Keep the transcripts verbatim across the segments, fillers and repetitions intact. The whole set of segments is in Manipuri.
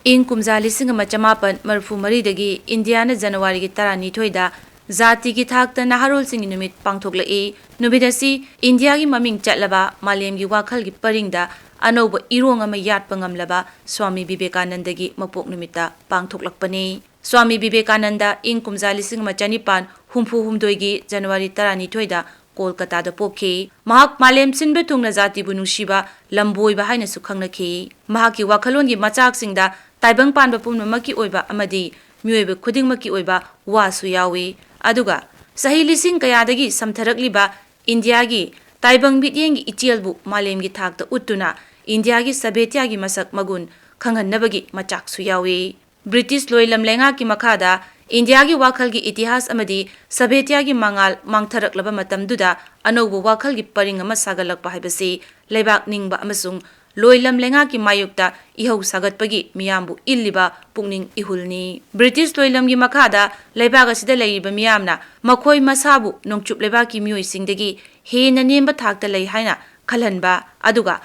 ꯏꯪ ꯀꯨꯝꯖꯥ ꯂꯤꯁꯤꯡ ꯑꯃ ꯆꯃꯥꯄꯟ ꯃꯔꯤꯐꯨ ꯃꯔꯤꯗꯒꯤ ꯏꯟꯗꯤꯌꯥꯅ ꯖꯅꯋꯥꯔꯤꯒꯤ ꯇꯔꯥꯅꯤꯊꯣꯏꯗ ꯖꯥꯇꯤꯒꯤ ꯊꯥꯛꯇ ꯅꯍꯥꯔꯣꯜꯁꯤꯡꯒꯤ ꯅꯨꯃꯤꯠ ꯄꯥꯡꯊꯣꯛꯂꯛꯏ꯫ ꯅꯨꯃꯤꯠ ꯑꯁꯤ ꯏꯟꯗꯤꯌꯥꯒꯤ ꯃꯃꯤꯡ ꯆꯠꯂꯕ ꯃꯥꯂꯦꯝꯒꯤ ꯋꯥꯈꯜꯒꯤ ꯄꯔꯤꯡꯗ ꯑꯅꯧꯕ ꯏꯔꯣꯡ ꯑꯃ ꯌꯥꯠꯄ ꯉꯝꯂꯕ ꯁ꯭ꯋꯥꯃꯤ ꯕꯤꯕꯦꯀꯥꯅꯟꯗꯒꯤ ꯃꯄꯣꯛ ꯅꯨꯃꯤꯠꯇ ꯄꯥꯡꯊꯣꯛꯂꯛꯄꯅꯤ꯫ ꯁ꯭ꯋꯥꯃꯤ ꯕꯤꯕꯦꯀꯥꯅꯟꯗ ꯏꯪ ꯀꯨꯝꯖꯥ ꯂꯤꯁꯤꯡ ꯑꯃ ꯆꯅꯤꯄꯥꯟ ꯍꯨꯝꯐꯨ ꯍꯨꯝꯗꯣꯏꯒꯤ ꯖꯅꯋꯥꯔꯤ ꯇꯔꯥꯅꯤꯊꯣꯏꯗ ꯀꯣꯜꯀꯇꯥꯗ ꯄꯣꯛꯈꯤ꯫ ꯃꯍꯥꯛ ꯃꯥꯂꯦꯝ ꯁꯤꯟꯕ ꯊꯨꯡꯅ ꯖꯥꯇꯤꯕꯨ ꯅꯨꯡꯁꯤꯕ ꯂꯝꯕꯣꯏꯕ ꯍꯥꯏꯅꯁꯨ ꯈꯪꯅꯈꯤ꯫ ꯃꯍꯥꯛꯀꯤ ꯋꯥꯈꯜꯂꯣꯟꯒꯤ ꯃꯆꯥꯛꯁꯤꯡꯗ ꯇꯥꯏꯕꯪ ꯄꯥꯟꯕ ꯄꯨꯝꯅꯃꯛꯀꯤ ꯑꯣꯏꯕ ꯑꯃꯗꯤ ꯃꯤꯑꯣꯏꯕ ꯈꯨꯗꯤꯡꯃꯛꯀꯤ ꯑꯣꯏꯕ ꯋꯥꯁꯨ ꯌꯥꯎꯏ꯫ ꯑꯗꯨꯒ ꯆꯍꯤ ꯂꯤꯁꯤꯡ ꯀꯌꯥꯗꯒꯤ ꯁꯝꯊꯔꯛꯂꯤꯕ ꯏꯟꯗꯤꯌꯥꯒꯤ ꯇꯥꯏꯕꯪ ꯃꯤꯠꯌꯦꯡꯒꯤ ꯏꯆꯦꯜꯕꯨ ꯃꯥꯂꯦꯝꯒꯤ ꯊꯥꯛꯇ ꯎꯠꯇꯨꯅ ꯏꯟꯗꯤꯌꯥꯒꯤ ꯁꯚ꯭ꯌꯇꯥꯒꯤ ꯃꯁꯛ ꯃꯒꯨꯟ ꯈꯪꯍꯟꯅꯕꯒꯤ ꯃꯆꯥꯛꯁꯨ ꯌꯥꯎꯏ꯫ ꯕ꯭ꯔꯤꯇꯤꯁ ꯂꯣꯏꯂꯝ ꯂꯩꯉꯥꯛꯀꯤ ꯃꯈꯥꯗ ꯏꯟꯗꯤꯌꯥꯒꯤ ꯋꯥꯈꯜꯒꯤ ꯏꯇꯤꯍꯥꯁ ꯑꯃꯗꯤ ꯁꯚ꯭ꯌꯇꯥꯒꯤ ꯃꯉꯥꯜ ꯃꯥꯡꯊꯔꯛꯂꯕ ꯃꯇꯝꯗꯨꯗ ꯑꯅꯧꯕ ꯋꯥꯈꯜꯒꯤ ꯄꯔꯤꯡ ꯑꯃ ꯁꯥꯒꯠꯂꯛꯄ ꯍꯥꯏꯕꯁꯤ ꯂꯩꯕꯥꯛ ꯅꯤꯡꯕ ꯑꯃꯁꯨꯡ ꯂꯣꯏꯂꯝ ꯂꯩꯉꯥꯛꯀꯤ ꯃꯥꯌꯣꯛꯇ ꯏꯍꯧ ꯁꯥꯒꯠꯄꯒꯤ ꯃꯤꯌꯥꯝꯕꯨ ꯏꯜꯂꯤꯕ ꯄꯨꯛꯅꯤꯡ ꯏꯍꯨꯜꯅꯤ꯫ ꯕ꯭ꯔꯤꯇꯤꯁ ꯂꯣꯏꯂꯝꯒꯤ ꯃꯈꯥꯗ ꯂꯩꯕꯥꯛ ꯑꯁꯤꯗ ꯂꯩꯔꯤꯕ ꯃꯤꯌꯥꯝꯅ ꯃꯈꯣꯏ ꯃꯁꯥꯕꯨ ꯅꯣꯡꯆꯨꯞ ꯂꯩꯕꯥꯛꯀꯤ ꯃꯤꯑꯣꯏꯁꯤꯡꯗꯒꯤ ꯍꯦꯟꯅ ꯅꯦꯝꯕ ꯊꯥꯛꯇ ꯂꯩ ꯍꯥꯏꯅ ꯈꯜꯍꯟꯕ, ꯑꯗꯨꯒ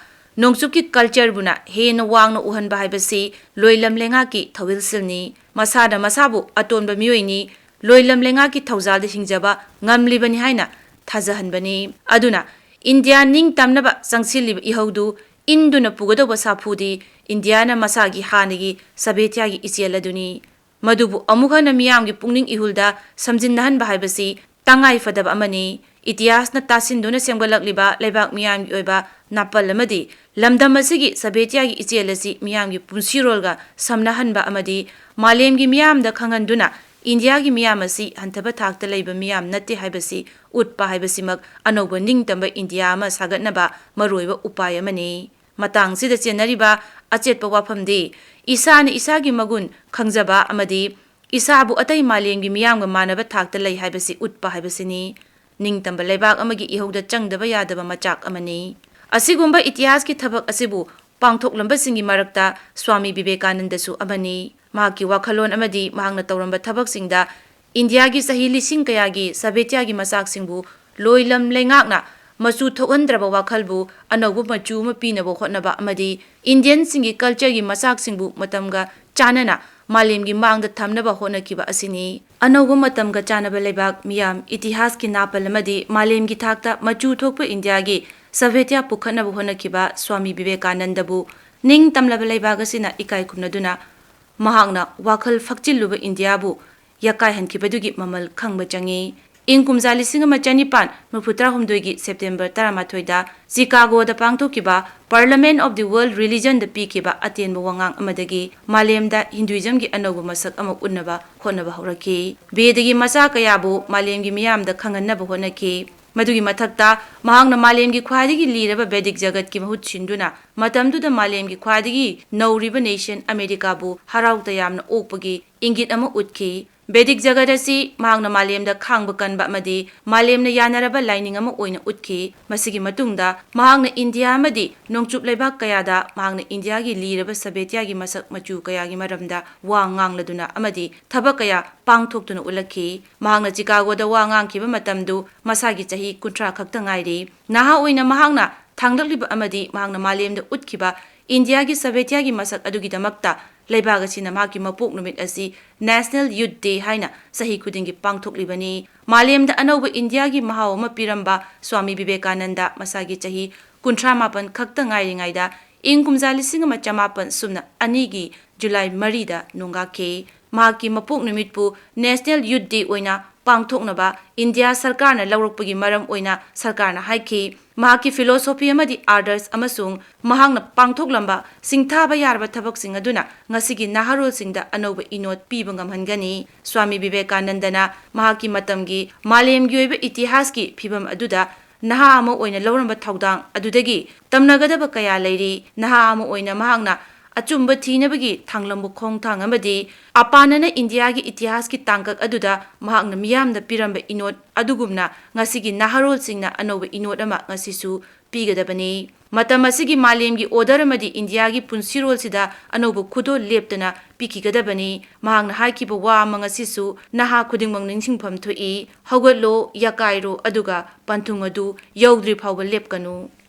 ꯅꯣꯡꯆꯨꯞꯀꯤ ꯀꯜꯆꯔꯕꯨꯅ ꯍꯦꯟꯅ ꯋꯥꯡꯅ ꯎꯍꯟꯕ ꯍꯥꯏꯕꯁꯤ ꯂꯣꯏꯂꯝ ꯂꯩꯉꯥꯛꯀꯤ ꯊꯧꯍꯤꯜꯁꯤꯜꯅꯤ꯫ ꯃꯁꯥꯅ ꯃꯁꯥꯕꯨ ꯑꯇꯣꯟꯕ ꯃꯤꯑꯣꯏꯅꯤ, ꯂꯣꯏꯂꯝ ꯂꯩꯉꯥꯛꯀꯤ ꯊꯧꯖꯥꯜꯗ ꯍꯤꯡꯖꯕ ꯉꯝꯂꯤꯕꯅꯤ ꯍꯥꯏꯅ ꯊꯥꯖꯍꯟꯕꯅꯤ꯫ ꯑꯗꯨꯅ ꯏꯟꯗꯤꯌꯥ ꯅꯤꯡꯇꯝꯅꯕ ꯆꯪꯁꯤꯜꯂꯤꯕ ꯏꯍꯧꯗꯨ ꯏꯟꯗꯨꯅ ꯄꯨꯒꯗꯧꯕ ꯁꯥꯐꯨꯗꯤ ꯏꯟꯗꯤꯌꯥꯅ ꯃꯁꯥꯒꯤ ꯍꯥꯟꯅꯒꯤ ꯁꯚ꯭ꯌꯇꯥꯒꯤ ꯏꯆꯦꯜ ꯑꯗꯨꯅꯤ꯫ ꯃꯗꯨꯕꯨ ꯑꯃꯨꯛ ꯍꯟꯅ ꯃꯤꯌꯥꯝꯒꯤ ꯄꯨꯛꯅꯤꯡ ꯏꯍꯨꯜꯗ ꯁꯝꯖꯤꯟꯅꯍꯟꯕ ꯍꯥꯏꯕꯁꯤ ꯇꯉꯥꯏ ꯐꯗꯕ ꯑꯃꯅꯤ꯫ ꯏꯇꯤꯍꯥꯁꯅ ꯇꯥꯁꯤꯟꯗꯨꯅ ꯁꯦꯝꯒꯠꯂꯛꯂꯤꯕ ꯂꯩꯕꯥꯛ ꯃꯤꯌꯥꯝꯒꯤ ꯑꯣꯏꯕ ꯅꯥꯄꯜ ꯑꯃꯗꯤ ꯂꯝꯗꯝ ꯑꯁꯤꯒꯤ ꯁꯚ꯭ꯌꯇꯥꯒꯤ ꯏꯆꯦꯜ ꯑꯁꯤ ꯃꯤꯌꯥꯝꯒꯤ ꯄꯨꯟꯁꯤꯔꯣꯜꯒ ꯁꯝꯅꯍꯟꯕ ꯑꯃꯗꯤ ꯃꯥꯂꯦꯝꯒꯤ ꯃꯤꯌꯥꯝꯗ ꯈꯪꯍꯟꯗꯨꯅ ꯏꯟꯗꯤꯌꯥꯒꯤ ꯃꯤꯌꯥꯝ ꯑꯁꯤ ꯍꯟꯊꯕ ꯊꯥꯛꯇ ꯂꯩꯕ ꯃꯤꯌꯥꯝ ꯅꯠꯇꯦ ꯍꯥꯏꯕꯁꯤ ꯎꯠꯄ ꯍꯥꯏꯕꯁꯤꯃꯛ ꯑꯅꯧꯕ ꯅꯤꯡꯇꯝꯕ ꯏꯟꯗꯤꯌꯥ ꯑꯃ ꯁꯥꯒꯠꯅꯕ ꯃꯔꯨꯑꯣꯏꯕ ꯎꯄꯥꯏ ꯑꯃꯅꯤ꯫ ꯃꯇꯥꯡꯁꯤꯗ ꯆꯦꯟꯅꯔꯤꯕ ꯑꯆꯦꯠꯄ ꯋꯥꯐꯝꯗꯤ ꯏꯁꯥꯅ ꯏꯁꯥꯒꯤ ꯃꯒꯨꯟ ꯈꯪꯖꯕ ꯑꯃꯗꯤ ꯏꯁꯥꯕꯨ ꯑꯇꯩ ꯃꯥꯂꯦꯝꯒꯤ ꯃꯤꯌꯥꯝꯒ ꯃꯥꯟꯅꯕ ꯊꯥꯛꯇ ꯂꯩ ꯍꯥꯏꯕꯁꯤ ꯎꯠꯄ ꯍꯥꯏꯕꯁꯤꯅꯤ꯫ ꯅꯤꯡꯇꯝꯕ ꯂꯩꯕꯥꯛ ꯑꯃꯒꯤ ꯏꯍꯧꯗ ꯆꯪꯗꯕ ꯌꯥꯗꯕ ꯃꯆꯥꯛ ꯑꯃꯅꯤ꯫ ꯑꯁꯤꯒꯨꯝꯕ ꯏꯇꯤꯍꯥꯁꯀꯤ ꯊꯕꯛ ꯑꯁꯤꯕꯨ ꯄꯥꯡꯊꯣꯛꯂꯝꯕꯁꯤꯡꯒꯤ ꯃꯔꯛꯇ ꯁ꯭ꯋꯥꯃꯤ ꯕꯤꯕꯦꯀꯥꯅꯟꯗꯁꯨ ꯑꯃꯅꯤ꯫ ꯃꯍꯥꯛꯀꯤ ꯋꯥꯈꯜꯂꯣꯟ ꯑꯃꯗꯤ ꯃꯍꯥꯛꯅ ꯇꯧꯔꯝꯕ ꯊꯕꯛꯁꯤꯡꯗ ꯏꯟꯗꯤꯌꯥꯒꯤ ꯆꯍꯤ ꯂꯤꯁꯤꯡ ꯀꯌꯥꯒꯤ ꯁꯚ꯭ꯌꯇꯥꯒꯤ ꯃꯆꯥꯛꯁꯤꯡꯕꯨ ꯂꯣꯏꯂꯝ ꯂꯩꯉꯥꯛꯅ ꯃꯆꯨ ꯊꯣꯛꯍꯟꯗ꯭ꯔꯕ ꯋꯥꯈꯜꯕꯨ ꯑꯅꯧꯕ ꯃꯆꯨ ꯑꯃ ꯄꯤꯅꯕ ꯍꯣꯠꯅꯕ ꯑꯃꯗꯤ ꯏꯟꯗꯤꯌꯟꯁꯤꯡꯒꯤ ꯀꯜꯆꯔꯒꯤ ꯃꯆꯥꯛꯁꯤꯡꯕꯨ ꯃꯇꯝꯒ ꯆꯥꯟꯅꯅ ꯃꯥꯂꯦꯝꯒꯤ ꯃꯥꯡꯗ ꯊꯝꯅꯕ ꯍꯣꯠꯅꯈꯤꯕ ꯑꯁꯤꯅꯤ꯫ ꯑꯅꯧꯕ ꯃꯇꯝꯒ ꯆꯥꯟꯅꯕ ꯂꯩꯕꯥꯛ, ꯃꯤꯌꯥꯝ, ꯏꯇꯤꯍꯥꯁꯀꯤ ꯅꯥꯄꯜ ꯑꯃꯗꯤ ꯃꯥꯂꯦꯝꯒꯤ ꯊꯥꯛꯇ ꯃꯆꯨ ꯊꯣꯛꯄ ꯏꯟꯗꯤꯌꯥꯒꯤ ꯁꯚ꯭ꯌꯇꯥ ꯄꯨꯈꯠꯅꯕ ꯍꯣꯠꯅꯈꯤꯕ ꯁ꯭ꯋꯥꯃꯤ ꯕꯤꯕꯦꯀꯥꯅꯟꯗꯕꯨ ꯅꯤꯡꯇꯝꯂꯕ ꯂꯩꯕꯥꯛ ꯑꯁꯤꯅ ꯏꯀꯥꯏ ꯈꯨꯝꯅꯗꯨꯅ ꯃꯍꯥꯛꯅ ꯋꯥꯈꯜ ꯐꯛꯆꯤꯜꯂꯨꯕ ꯏꯟꯗꯤꯌꯥꯕꯨ ꯌꯥꯀꯥꯏꯍꯟꯈꯤꯕꯗꯨꯒꯤ ꯃꯃꯜ ꯈꯪꯕ ꯆꯪꯏ꯫ ꯏꯪ ꯀꯨꯝꯖꯥ ꯂꯤꯁꯤꯡ ꯑꯃ ꯆꯅꯤꯄꯥꯟ ꯃꯔꯤꯐꯨ ꯇꯔꯥꯍꯨꯝꯗꯣꯏꯒꯤ ꯁꯦꯞꯇꯦꯝꯕꯔ ꯇꯔꯥꯃꯥꯊꯣꯏꯗ ꯆꯤꯀꯥꯒꯣꯗ ꯄꯥꯡꯊꯣꯛꯈꯤꯕ Parliament of the World Religionꯗ ꯄꯤꯈꯤꯕ ꯑꯇꯦꯟꯕ ꯋꯥꯉꯥꯡ ꯑꯃꯗꯒꯤ ꯃꯥꯂꯦꯝꯗ ꯍꯤꯟꯗꯨꯏꯖꯝꯒꯤ ꯑꯅꯧꯕ ꯃꯁꯛ ꯑꯃ ꯎꯠꯅꯕ ꯍꯣꯠꯅꯕ ꯍꯧꯔꯛꯈꯤ꯫ ꯕꯦꯗꯒꯤ ꯃꯆꯥ ꯀꯌꯥꯕꯨ ꯃꯥꯂꯦꯝꯒꯤ ꯃꯤꯌꯥꯝꯗ ꯈꯪꯍꯟꯅꯕ ꯍꯣꯠꯅꯈꯤ꯫ ꯃꯗꯨꯒꯤ ꯃꯊꯛꯇ, ꯃꯍꯥꯛꯅ ꯃꯥꯂꯦꯝꯒꯤ ꯈ꯭ꯋꯥꯏꯗꯒꯤ ꯂꯤꯔꯕ ꯕꯦꯗꯤꯛ ꯖꯒꯠꯀꯤ ꯃꯍꯨꯠ ꯁꯤꯟꯗꯨꯅ, ꯃꯇꯝꯗꯨꯗ ꯃꯥꯂꯦꯝꯒꯤ ꯈ꯭ꯋꯥꯏꯗꯒꯤ ꯅꯧꯔꯤꯕ nation ꯑꯃꯦꯔꯤꯀꯥꯕꯨ ꯍꯔꯥꯎ ꯇꯌꯥꯝꯅ ꯑꯣꯛꯄꯒꯤ ꯏꯪꯒꯤꯠ ꯑꯃ ꯎꯠꯈꯤ꯫ ꯕꯦꯗꯤꯛ ꯖꯒꯠ ꯑꯁꯤ ꯃꯍꯥꯛꯅ ꯃꯥꯂꯦꯝꯗ ꯈꯥꯡꯕ ꯀꯟꯕ ꯑꯃꯗꯤ ꯃꯥꯂꯦꯝꯅ ꯌꯥꯅꯔꯕ ꯂꯥꯏꯅꯤꯡ ꯑꯃ ꯑꯣꯏꯅ ꯎꯠꯈꯤ꯫ ꯃꯁꯤꯒꯤ ꯃꯇꯨꯡꯗ ꯃꯍꯥꯛꯅ ꯏꯟꯗꯤꯌꯥ ꯑꯃꯗꯤ ꯅꯣꯡꯆꯨꯞ ꯂꯩꯕꯥꯛ ꯀꯌꯥꯗ ꯃꯍꯥꯛꯅ ꯏꯟꯗꯤꯌꯥꯒꯤ ꯂꯤꯔꯕ ꯁꯚ꯭ꯌꯇꯥꯒꯤ ꯃꯁꯛ ꯃꯆꯨ ꯀꯌꯥꯒꯤ ꯃꯔꯝꯗ ꯋꯥ ꯉꯥꯡꯂꯗꯨꯅ ꯑꯃꯗꯤ ꯊꯕꯛ ꯀꯌꯥ ꯄꯥꯡꯊꯣꯛꯇꯨꯅ ꯎꯠꯂꯛꯈꯤ꯫ ꯃꯍꯥꯛꯅ ꯆꯤꯀꯥꯒꯣꯗ ꯋꯥ ꯉꯥꯡꯈꯤꯕ ꯃꯇꯝꯗꯨ ꯃꯁꯥꯒꯤ ꯆꯍꯤ ꯀꯨꯟꯊ꯭ꯔꯥ ꯈꯛꯇ ꯉꯥꯏꯔꯤ꯫ ꯅꯍꯥ ꯑꯣꯏꯅ ꯃꯍꯥꯛꯅ ꯊꯥꯡꯂꯛꯂꯤꯕ ꯑꯃꯗꯤ ꯃꯍꯥꯛꯅ ꯃꯥꯂꯦꯝꯗ ꯎꯠꯈꯤꯕ ꯏꯟꯗꯤꯌꯥꯒꯤ ꯁꯚ꯭ꯌꯇꯥꯒꯤ ꯃꯁꯛ ꯑꯗꯨꯒꯤꯗꯃꯛꯇ ꯂꯩꯕꯥꯛ ꯑꯁꯤꯅ ꯃꯍꯥꯛꯀꯤ ꯃꯄꯣꯛ ꯅꯨꯃꯤꯠ ꯑꯁꯤ National Youth Day ꯍꯥꯏꯅ ꯆꯍꯤ ꯈꯨꯗꯤꯡꯒꯤ ꯄꯥꯡꯊꯣꯛꯂꯤꯕꯅꯤ꯫ ꯃꯥꯂꯦꯝꯗ ꯑꯅꯧꯕ ꯏꯟꯗꯤꯌꯥꯒꯤ ꯃꯍꯥꯎ ꯑꯃ ꯄꯤꯔꯝꯕ ꯁ꯭ꯋꯥꯃꯤ ꯕꯤꯕꯦꯀꯥꯅꯟꯗ ꯃꯁꯥꯒꯤ ꯆꯍꯤ ꯀꯨꯟꯊ꯭ꯔꯥ ꯃꯥꯄꯟ ꯈꯛꯇ ꯉꯥꯏꯔꯤꯉꯩꯗ ꯏꯪ ꯀꯨꯝꯖꯥ ꯂꯤꯁꯤꯡ ꯑꯃ ꯆꯃꯥꯄꯟ ꯁꯨꯞꯅ ꯑꯅꯤꯒꯤ ꯖꯨꯂꯥꯏ ꯃꯔꯤꯗ ꯅꯣꯡꯒꯥꯈꯤ꯫ ꯃꯍꯥꯛꯀꯤ ꯃꯄꯣꯛ ꯅꯨꯃꯤꯠꯄꯨ National Youth Day ꯑꯣꯏꯅ ꯄꯥꯡꯊꯣꯛꯅꯕ ꯏꯟꯗꯤꯌꯥ ꯁꯔꯀꯥꯔꯅ ꯂꯧꯔꯛꯄꯒꯤ ꯃꯔꯝ ꯑꯣꯏꯅ ꯁꯔꯀꯥꯔꯅ ꯍꯥꯏꯈꯤ꯫ ꯃꯍꯥꯛꯀꯤ philosophy ꯑꯃꯗꯤ ꯑꯥꯗꯔꯁ ꯑꯃꯁꯨꯡ ꯃꯍꯥꯛꯅ ꯄꯥꯡꯊꯣꯛꯂꯝꯕ ꯁꯤꯡꯊꯥꯕ ꯌꯥꯔꯕ ꯊꯕꯛꯁꯤꯡ ꯑꯗꯨꯅ ꯉꯁꯤꯒꯤ ꯅꯍꯥꯔꯣꯜꯁꯤꯡꯗ ꯑꯅꯧꯕ ꯏꯅꯣꯠ ꯄꯤꯕ ꯉꯝꯍꯟꯒꯅꯤ꯫ ꯁ꯭ꯋꯥꯃꯤ ꯕꯤꯕꯦꯀꯥꯅꯟꯗꯅ ꯃꯍꯥꯛꯀꯤ ꯃꯇꯝꯒꯤ ꯃꯥꯂꯦꯝꯒꯤ ꯑꯣꯏꯕ ꯏꯇꯤꯍꯥꯁꯀꯤ ꯐꯤꯚꯝ ꯑꯗꯨꯗ ꯅꯍꯥ ꯑꯃ ꯑꯣꯏꯅ ꯂꯧꯔꯝꯕ ꯊꯧꯗꯥꯡ ꯑꯗꯨꯗꯒꯤ ꯇꯝꯅꯒꯗꯕ ꯀꯌꯥ ꯂꯩꯔꯤ꯫ ꯅꯍꯥ ꯑꯃ ꯑꯣꯏꯅ ꯃꯍꯥꯛꯅ ꯑꯆꯨꯝꯕ ꯊꯤꯅꯕꯒꯤ ꯊꯥꯡꯂꯝꯕ ꯈꯣꯡꯊꯥꯡ ꯑꯃꯗꯤ ꯑꯄꯥꯅꯅ ꯏꯟꯗꯤꯌꯥꯒꯤ ꯏꯇꯤꯍꯥꯁꯀꯤ ꯇꯥꯡꯀꯛ ꯑꯗꯨꯗ ꯃꯍꯥꯛꯅ ꯃꯤꯌꯥꯝꯗ ꯄꯤꯔꯝꯕ ꯏꯅꯣꯠ ꯑꯗꯨꯒꯨꯝꯅ ꯉꯁꯤꯒꯤ ꯅꯍꯥꯔꯣꯜꯁꯤꯡꯅ ꯑꯅꯧꯕ ꯏꯅꯣꯠ ꯑꯃ ꯉꯁꯤꯁꯨ ꯄꯤꯒꯗꯕꯅꯤ꯫ ꯃꯇꯝ ꯑꯁꯤꯒꯤ ꯃꯥꯂꯦꯝꯒꯤ order ꯑꯃꯗꯤ ꯏꯟꯗꯤꯌꯥꯒꯤ ꯄꯨꯟꯁꯤꯔꯣꯜꯁꯤꯗ ꯑꯅꯧꯕ ꯈꯨꯗꯣꯜ ꯂꯦꯞꯇꯅ ꯄꯤꯈꯤꯒꯗꯕꯅꯤ꯫ ꯃꯍꯥꯛꯅ ꯍꯥꯏꯈꯤꯕ ꯋꯥ ꯑꯃ ꯉꯁꯤꯁꯨ ꯅꯍꯥ ꯈꯨꯗꯤꯡꯃꯛ ꯅꯤꯡꯁꯤꯡꯐꯝ ꯊꯣꯛꯏ, "ꯍꯧꯒꯠꯂꯣ, ꯌꯥꯀꯥꯏꯔꯣ, ꯑꯗꯨꯒ ꯄꯟꯊꯨꯡ ꯑꯗꯨ ꯌꯧꯗ꯭ꯔꯤ ꯐꯥꯎꯕ ꯂꯦꯞꯀꯅꯨ"꯫